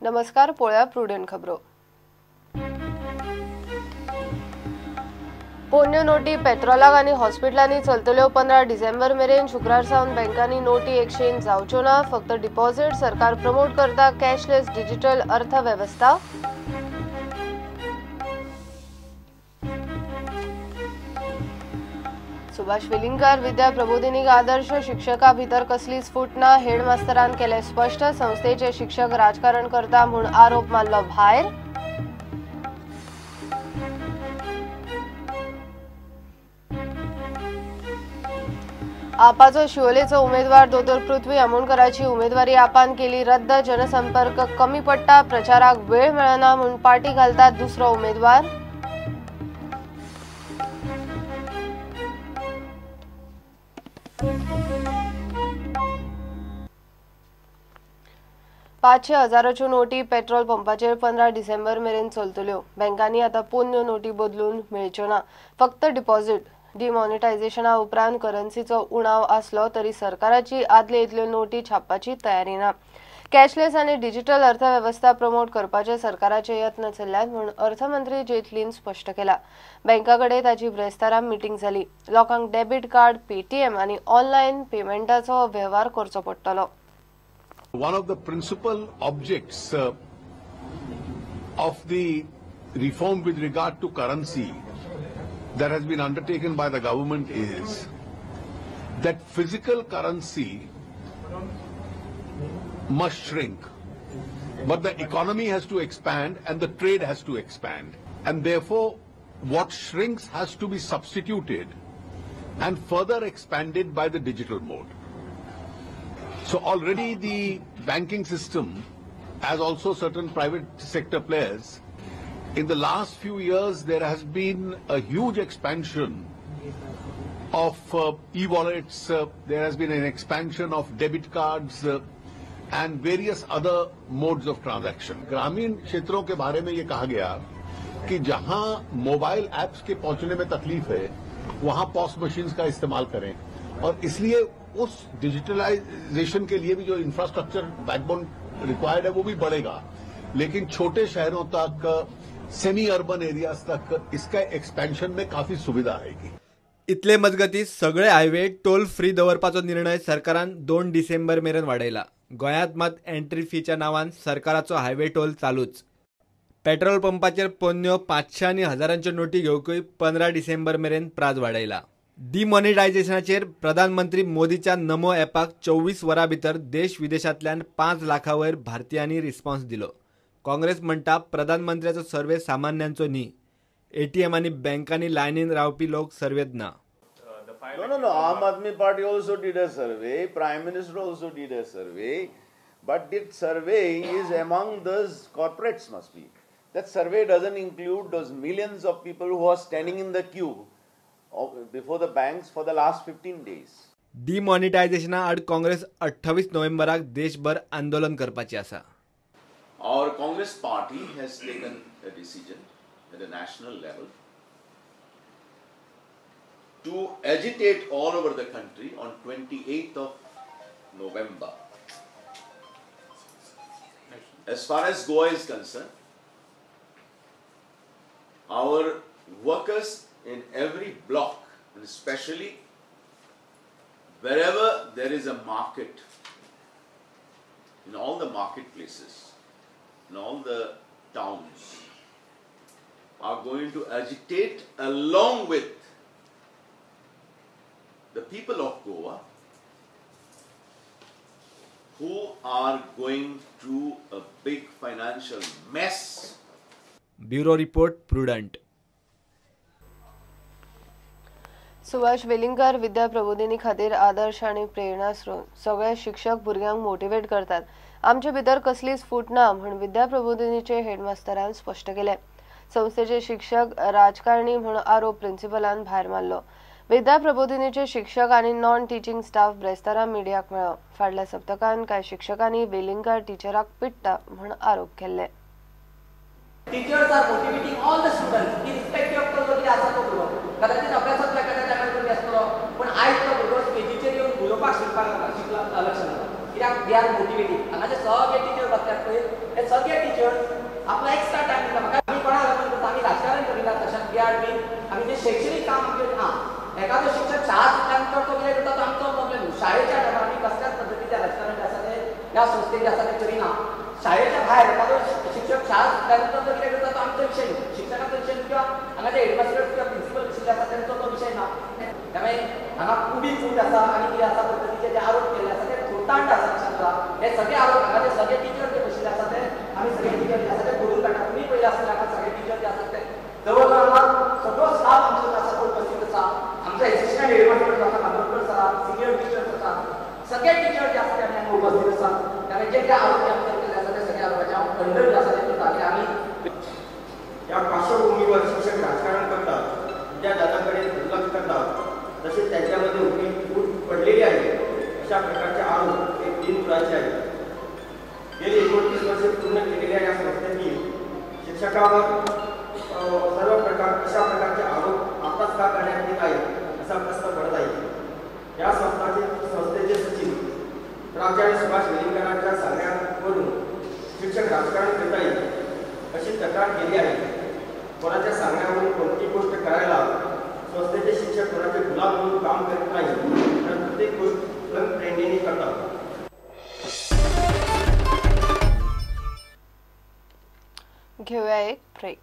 नमस्कार, पळोवया प्रुडंट खबरो. पोन्न्यो नोटी पेट्रोलाक आनी हॉस्पिटलांनी चलतल्यो 15 डिसेंबर मेरेन. शुक्रार सावन बँकांनी नोटी एक्सचेंज जावच्यो ना, फक्त डिपॉझिट. सरकार प्रमोट करता कॅशलेस डिजिटल अर्थवेवस्था. सुभाष वेलिंगकार विद्या प्रबोधिनीक आदर्श, शिक्षका भितर कसलीच फूट ना, हेडमास्तरान केलें स्पश्ट. संस्थेचे शिक्षक राजकारण करता म्हूण आरोप मारलो भायर. आपाचो शिवोलेचो उमेदवार दोतोर पृथ्वी आमोणकराची उमेदवारी आपान केली रद्द. जनसंपर्क कमी पडटा, प्रचाराक वेळ मेळना म्हूण पार्टी घालता दुसरो उमेदवार. पांचशे हजाराच्यो नोटी पेट्रोल पंपाचेर 15 डिसेंबर मेरेन चलतल्यो. बँकांनी आतां पोन्न्यो नोटी बदलून मेळच्यो ना, फक्त डिपॉझिट. डिमॉनिटायझेशना उपरांत करन्सीचो उणाव आसलो तरी सरकाराची आदले इतल्यो नोटी छापपाची तयारी ना. कॅशलेस आनी डिजिटल अर्थवेवस्था प्रमोट करपाचे सरकाराचे यत्न चल्ल्यात म्हूण अर्थमंत्री जेटलीन स्पश्ट केला. बँका कडेन ताची ब्रेस्तारा मिटींग जाली. लोकांक डेबीट कार्ड, पेटीएम आनी ऑनलायन पेमेंटाचो वेव्हार करचो पडटलो. One of the principal objects of the reform with regard to currency that has been undertaken by the government is that physical currency must shrink, but the economy has to expand and the trade has to expand, and therefore what shrinks has to be substituted and further expanded by the digital mode. So already the banking system, as also certain private sector players, in the last few years there has been a huge expansion of e-wallets, there has been an expansion of debit cards and various other modes of transaction. ग्रामीण क्षेत्रों K बारे में ये कहा गया कि जहां mobile apps K पहुंचने में तकलीफ है वहां पॉस मशीन्स का इस्तेमाल करें, और इसलिए उस डिजिटलाइजेशन के लिए भी जो इंफ्रास्ट्रक्चर बैकबोन रिक्वायर्ड है वो भी बढ़ेगा. लेकिन छोटे शहरों तक, सेमी अर्बन एरियाज तक इसका एक्सपेंशन में काफी सुविधा आएगी. इतले मजगती सगळे हायवे टोल फ्री दवरपाचो निर्णय सरकारान 2 डिसेंबर मेरेन वाडयला. गोंयांत मात एंट्री फीच्या नांवान सरकाराचो हायवे टोल चालूच. पेट्रोल पंपाचेर पोन्न्यो 500 आनी हजारांच्यो नोटी घेवकूय 15 डिसेंबर मेरेन प्राज वाडयला. डिमॉनिटायझेशनाचेर प्रधानमंत्री मोदीच्या नमो ॲपाक 24 वरां भितर देश विदेशांतल्यान 5 लाखां वयर भारतीयांनी रिस्पॉन्स दिलो. काँग्रेस म्हणटा प्रधानमंत्र्याचो सर्वे सामान्यांचो न्ही. एटीएम आनी बँकांनी लायनीन रावपी लोक सर्वेत ना. No, no, no. Aam Aadmi Party also did a survey. Prime Minister also did a survey. But that survey is among those corporates must be. That survey doesn't include those millions of people who are standing in the queue before the banks for the last 15 days. डिमॉनिटायझेशना आड काँग्रेस 28 नोव्हेंबराक देशभर आंदोलन करपाची आसा. Our Congress party has taken a decision at the national level to agitate all over the country on 28th of November. As far as Goa is concerned, our workers in every block, and especially wherever there is a market, in all the marketplaces, in all the towns, are going to agitate along with the people of Goa who are going through a big financial mess. Bureau Report, Prudent. Subhash Welingkar Vidya Prabodhini खातीर आदर्श आनी प्रेरणा स्रोत. सगळे शिक्षक भुरग्यांक motivate करतात. आमचे भितर कसलीच फूट ना म्हूण विद्या प्रबोधिनीचे हेडमास्तरान स्पश्ट केलें. संस्थेचे शिक्षक राजकारणी म्हूण आरोप प्रिन्सिपलान भायर मारलो. विद्या प्रबोधिनीचे शिक्षक आनी नॉन टिचींग स्टाफ ब्रेस्तारा मिडियाक मेळ्ळो. फाटल्या सप्तकान कांय शिक्षकांनी वेलिंगकार टिचराक पिडटा म्हूण आरोप केल्ले. Teachers are motivating all the students irrespective of तो कितें आसा तो भुरगो कदाचित अभ्यासांतल्या एखाद्या टायमार कमी आसतलो, पण आयज तो भुरगो स्टेजीचेर येवन उलोवपाक शिकपाक लागला, शिकला लक्ष लागला कित्याक they are motivating. हांगाचे सगळे टिचर बसल्यात पळय हे सगळे आसा तें करिना. शाळेच्या भायर एखादो शिक्षक शाळा सुटल्या नंतर तो कितें करता तो आमचो विशय न्हू, शिक्षकांचो विशय न्हू किंवा हांगाचे हेडमास्टर किंवा प्रिंसिपल बशिल्ले आसा तेंचो तो विशय ना. त्यामुळे हांगा उबी फूट आसा आनी कितें आसा पद्दतीचे जे आरोप केल्ले आसा ते थोतांड आसा लक्षांत. हे सगळे आरोप हांगाचे सगळे टिचर जे बशिल्ले आसा ते आमी सगळे टिचर जे आसा ते खोडून काडटा. तुमी पयले आसतले हांगा सगळे टिचर जे आसात ते जवळ जवळ हांगा सगळो स्टाफ आमचो आसा तो उपस्थित आसा. आमचो एसिस्टंट हेडमास्टर आसा कांदोळकर सर, सिनियर टिचर्स आसा, सगळे टिचर जे आसा ते आमी हांगा उपस्थित आसा. त्यामुळे जे कितें आरोप जे आमचेर केल्ले आसा ते सगळे आरोपाचे हांव खंडन जे आसा ते करता. आनी आमी या पार्श्वभूमीवर शिक्षक राजकारण करतात, विद्यादातांकडे दुर्लक्ष करतात, तसेच त्यांच्यामध्ये उभी फूट पडलेली आहे अशा प्रकारचे आरोप हे बिनबुडाचे आहेत. गेली 29 वर्षे पूर्ण केलेल्या या संस्थेतील शिक्षकावर सर्व प्रकार अशा प्रकारचे आरोप आताच का करण्यात येत आहेत असा प्रश्न पडत आहे. या संस्थेचे सचिव प्राचार्य सुभाष वेलिंगकरांच्या सांगण्यावरून शिक्षक राजकारण करता येईल अशी तक्रार केली आहे. कोणाच्या सांगण्यावरून कोणती गोष्ट करायला संस्थेचे शिक्षक कोणाचे गुलाम म्हणून काम करीत नाही, तर प्रत्येक गोष्ट प्रेरणेने करतात. घेऊया एक ब्रेक.